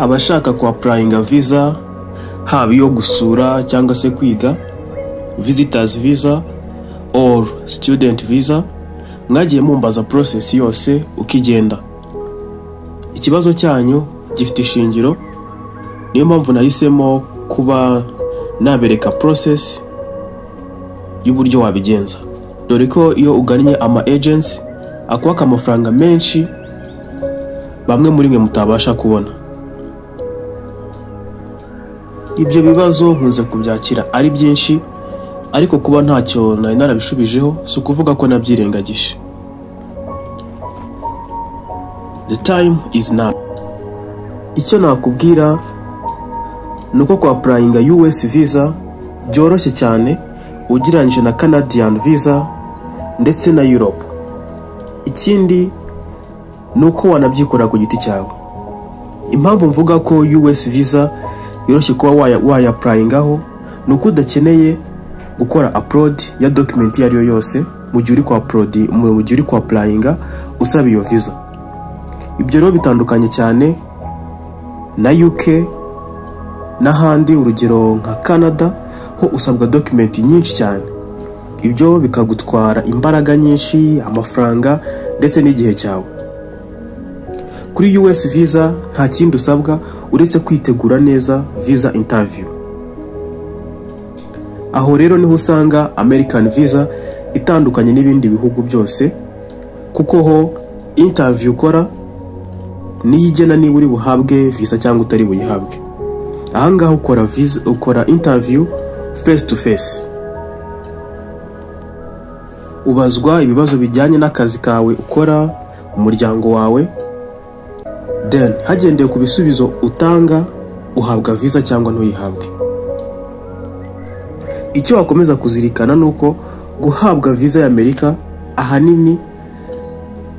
Abashaka ku applyinga visa, haba iyo gusura cyangwa se kwiga, visitors visa or student visa, mwagiye mumbaza process yose uko igenda. Ikibazo cyanyu gifite ishingiro, niyo mpamvu nahisemo kuba nabereka process y'uburyo wabigenza, dore ko iyo ugannye ama agency akwaka amafaranga menshi bamwe muri mwe mutabasha kubona. Ibyo bibazo nkunze kubyakira ari byinshi, ariko kuba ntacyo nari narabishubijeho si ukuvuga ko nabyirengagije. The time is now. Icyo nakubwira ni uko kwa applyinga US visa byoroshye cyane ugereranyije na Canadian visa ndetse na Europe. Ikindi ni uko wanabyikorera ku giti cyawe. Impamvu mvuga ko US visa yoroshye kuba waya applyingaho ni uko udakeneye gukora upload ya document iyo ari yo yose mu gihe uri ku upload, mu gihe uri ku applyinga usaba iyo visa. Ibyo rero bitandukanye cyane na UK n'ahandi, urugero nka Canada ho usabwa document nyinshi cyane. Ibyo bikagutwara imbaraga nyinshi, amafaranga ndetse n'igihe cyawe. Kuri US visa nta kindi usabwa uretse kwitegura neza visa interview. Aho rero niho usanga American visa itandukanye n'ibindi bihugu byose, kuko ho interview ukora niyo igena niba uri buhabwe visa cyangwa utari buyihabwe. Ahangaha ukora visa, ukora interview face to face. Ubazwa ibibazo bijyanye n'akazi kawe ukora, umuryango wawe, then hagendewe ku bisubizo utanga uhabwa visa cyangwa ntuyihabwe. Icyo wakomeza kuzirikana ni uko guhabwa visa ya Amerika ahanini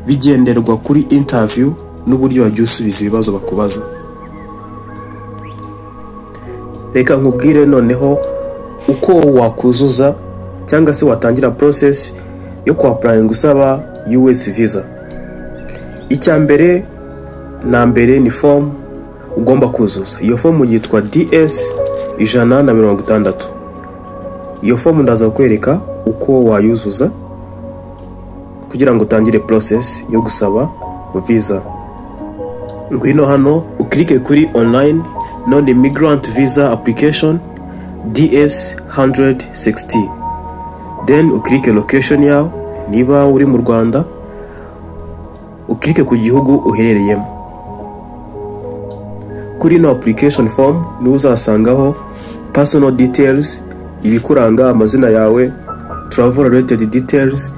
bigenderwa kuri interview n'uburyo wagiye usubiza ibibazo bakubaza. Reka nkubwire noneho uko wakuzuza cyangwa se watangira process yo ku applyinga usaba US visa. Icya mbere na mbere ni form ugomba kuzuza. Iyo form yitwa DS 160. Iyo form ndaza kukwereka uko wayuzuza kugira ngo utangire process yo gusaba visa. Ngwino hano uclicke kuri online non immigrant visa application DS 160, then uclicke location yawe, niba uri mu Rwanda uclicke ku gihugu uherereyemo. Kuri ino application form niho uzasangaho personal details, ibikuranga, amazina yawe, travel related details,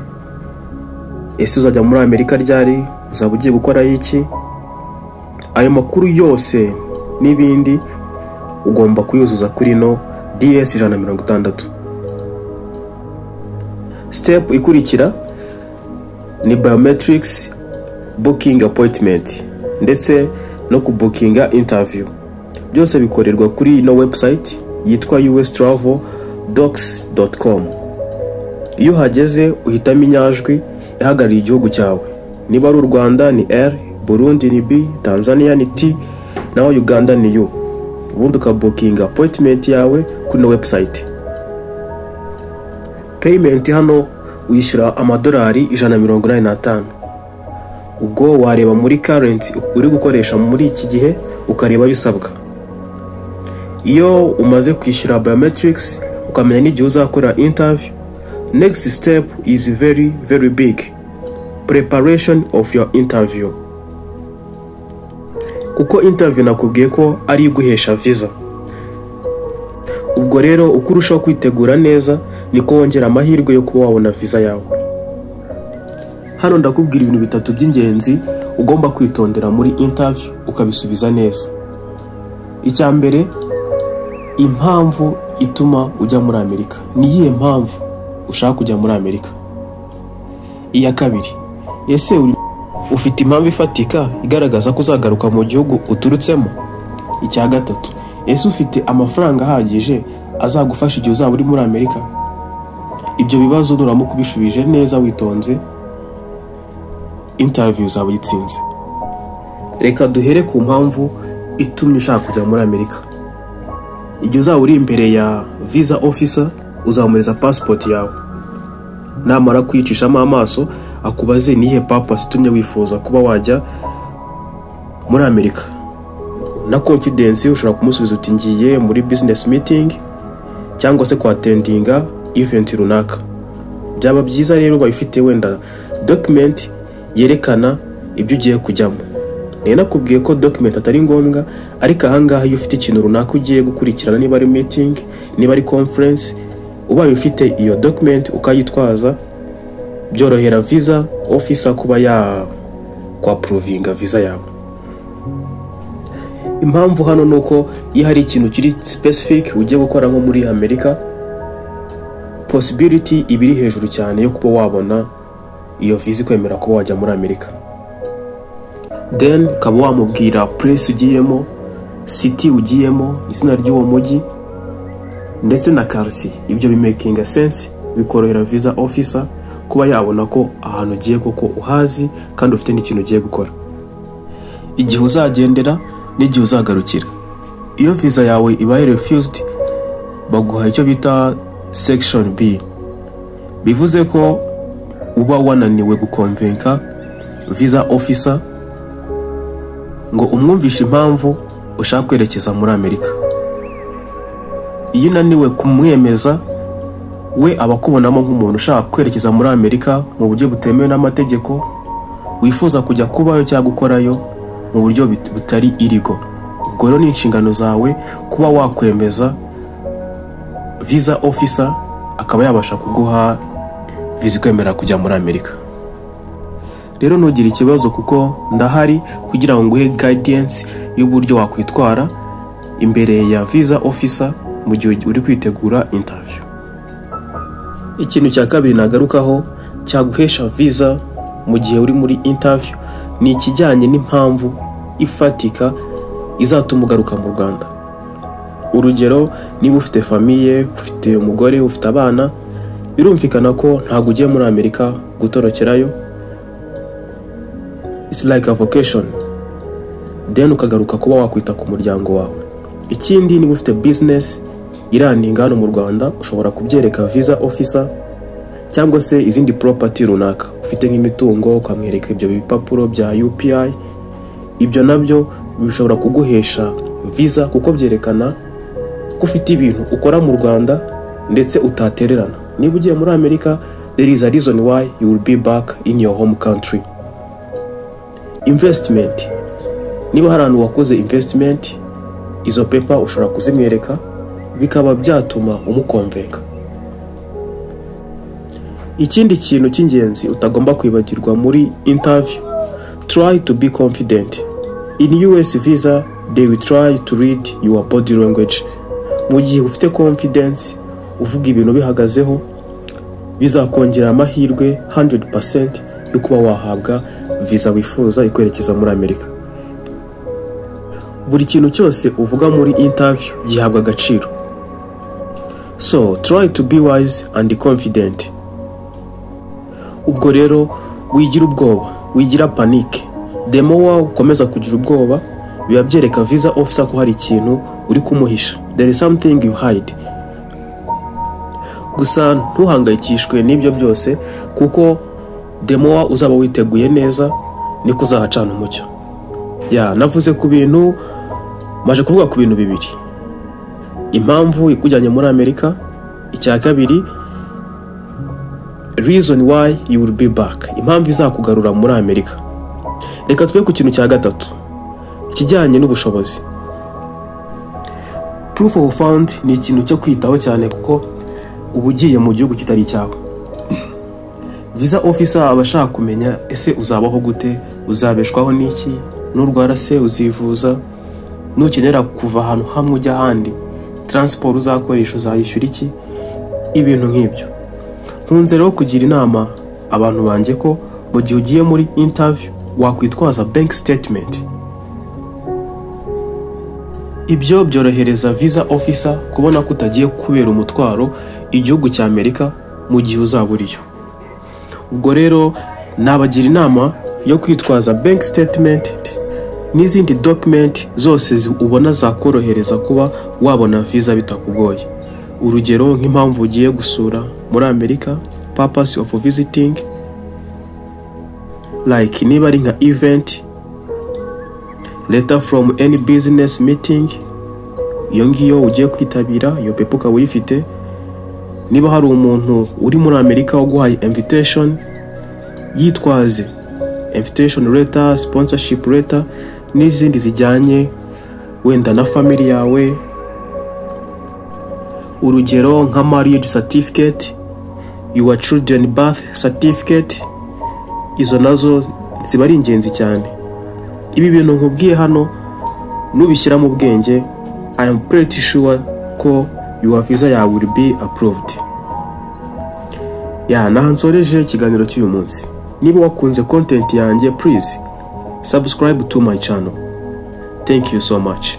ese uzajya muri Amerika ryari, uzaba ugiye gukora iki, ayo makuru yose n'ibindi ugomba kuyuzuza kuri ino DS 160. Step ikurikira ni biometrics booking appointment ndetse no kubookinga interview. Byose bikorerwa kuri ino website yitwa ustraveldocs.com. Iyo uhageze uhitamo inyajwi ihagarariye igihugu cyawe. Niba ari u Rwanda ni R, Burundi ni B, Tanzania ni T, naho Uganda ni U. Ubundi ukabookinga appointment yawe kuri ino website. Payment hano wishyura amadolari 185. Ubwo wareba muri currency uri gukoresha muri iki gihe ukareba ayo usabwa. Iyo umaze kwishyura biometrics ukamenya n'igihe uzakora interview, next step is very very big, preparation of your interview. Kuko interview nakubwiye ko ari iguhesha visa. Ubwo rero uko urushaho kwitegura neza niko wongera amahirwe yo kuba wabona visa yawe. Hano ndakubwira ibintu bitatu by'ingenzi ugomba kwitondera muri interview ukabisubiza neza. Icya mbere, impamvu ituma ujya muri Amerika. Ni iyihe mpamvu ushaka kujya muri Amerika? Iya kabiri, ese ufite impamvu ifatika igaragaza ko uzagaruka mu gihugu uturutsemo? Icya gatatu, ese ufite amafaranga ahagije azagufasha igihe uzaba uri muri Amerika? Ibyo bibazo nuramuka ubishubije neza witonze, interview uzaba uyitsinze. Reka duhere ku mpamvu itumye ushaka kujya muri Amerika. Igihe uzaba uri imbere ya visa officer, uzamuhereza passport yawe. Namara kuyicishamo amaso, akubaze nihe purpose itumye wifuza kuba wajya muri Amerika. Na confidence ushobora kumusubiza uti: "Ngiye muri business meeting cyangwa se kwattendinga event runaka." Byaba byiza rero ubaye ufite wenda document yerekana ibyo ugiye kujyamo. Nari nakubwiye ko document atari ngombwa, ariko ahangaha iyo ufite ikintu runaka ugiye gukurikirana, niba ari meeting, niba ari conference, ubaye ufite iyo document ukayitwaza, byorohera visa officer kuba ya kwapprovinga visa yawe. Impamvu hano ni uko iyo hari ikintu kiri specific ugiye gukora nko muri Amerika, possibility iba iri hejuru cyane yo kuba wabona iyo visa ikwemera kuba wajya muri Amerika. Then ukaba wamubwira place ugiyemo, city ugiyemo, izina ry'uwo mujyi ndetse na quartier. Ibyo bimakinga sense, bikorohera visa officer kuba yabona ko ahantu ugiye koko uhazi kandi ufite n'ikintu ugiye gukora, igihe uzagendera n'igihe uzagarukira. Iyo visa yawe ibaye refused, baguha icyo bita section B, bivuze ko uba wananiwe guconvinca visa officer ngo umwumvishe impamvu ushaka kwerekeza muri Amerika. Iyo unaniwe kumwemeza, we aba akubonamo nk'umuntu ushaka kwerekeza muri Amerika mu buryo butemewe n'amategeko, wifuza kujya kubayo cyangwa gukorayo mu buryo butari illegal. Ubwo rero ni inshingano zawe kuba wakwemeza visa officer, akaba yabasha kuguha visa ikwemerera kujya muri Amerika. Rero ntugire ikibazo, kuko ndahari kugira ngo nguhe guidance y'uburyo wakwitwara imbere ya visa officer mu gihe uri kwitegura interview. Ikintu cya kabiri nagarukaho cyaguhesha visa mu gihe uri muri interview ni ikijyanye n'impamvu ifatika izatuma ugaruka mu Rwanda. Urugero, niba ufite famille, ufite umugore, ufite abana, birumvikana ko ntabwo ugiye muri Amerika gutorokerayo. It's like a vacation, then ukagaruka kuba wakwita ku muryango wawe. Ikindi, niba ufite business irunninga hano mu Rwanda, ushobora kubyereka visa officer, cyangwa se izindi property runaka ufite nk'imitungo, ukamwereka ibyo bipapuro bya UPI. Ibyo nabyo bishobora kuguhesha visa, kuko byerekana ko ufite ibintu ukora mu Rwanda ndetse utatererana. Niba ugiye muri Amerika, there is a reason why you will be back in your home country. Investment, niba hari ahantu wakoze investment, izo paper ushobora kuzimwereka, bikaba byatuma umuconvinca. Ikindi kintu cy'ingenzi utagomba kwibagirwa muri interview: try to be confident. In US visa, they will try to read your body language. Mu gihe ufite confidence, uvuga ibintu bihagazeho, bizakongera amahirwe 100% yo kuba wahabwa visa wifuza ikwerekeza muri Amerika. Buri kintu cyose uvuga muri interview gihabwa agaciro, so try to be wise and confident. Ubwo rero wigira ubwoba, wigira panic. The more ukomeza kugira ubwoba, biba byereka visa officer ko hari ikintu uri kumuhisha, there is something you hide. Gusa ntuhangayikishwe n'ibyo byose, kuko the more uzaba witeguye neza, niko uzahacana umucyo. Ya, navuze ku bintu, maje kuvuga ku bintu bibiri: impamvu ikujyanye muri Amerika, icya kabiri, reason why you will be back, impamvu izakugarura muri Amerika. Reka tuve ku kintu cya gatatu, ikijyanye n'ubushobozi. Proof of fund ni ikintu cyo kwitaho cyane, kuko uba ugiye mu gihugu kitari icyawe. Visa officer aba ashaka kumenya: ese uzabaho gute? Uzabeshwaho n'iki? Nurwara se uzivuza? Nukenera kuva ahantu hamwe ujya ahandi, transport uzakoresha uzayishyura iki? Ibintu nk'ibyo. Nkunze rero kugira inama abantu banjye ko mu gihe ugiye muri interview wakwitwaza bank statement. Ibyo byorohereza visa officer kubona ko utagiye kubera umutwaro igihugu cya Amerika mu gihe uzaba uriyo. Ubwo rero nabagira inama yo kwitwaza bank statement. n'izindi document zose ubona zakorohereza kuba wabona visa bitakugoye. Urugero, nk'impamvu ugiye gusura muri Amerika, purpose of visiting, like niba ari nka event, letter from any business meeting iyo ngiyo ugiye kwitabira, iyo paper ukaba uyifite. Niba hari umuntu uri muri Amerika waguhaye invitation, yitwaze invitation letter, sponsorship letter n'izindi zijyanye wenda na family yawe. Urugero, nka marriage certificate, your children birth certificate, izo nazo ziba ari ingenzi cyane. Ibi bintu nkubwiye hano nubishyira mu bwenge, I am pretty sure ko your visa yawe will be approved. Ya naha nsoreje ikiganiro cy'uyu munsi. Niba wakunze content yanjye, please subscribe to my channel. Thank you so much.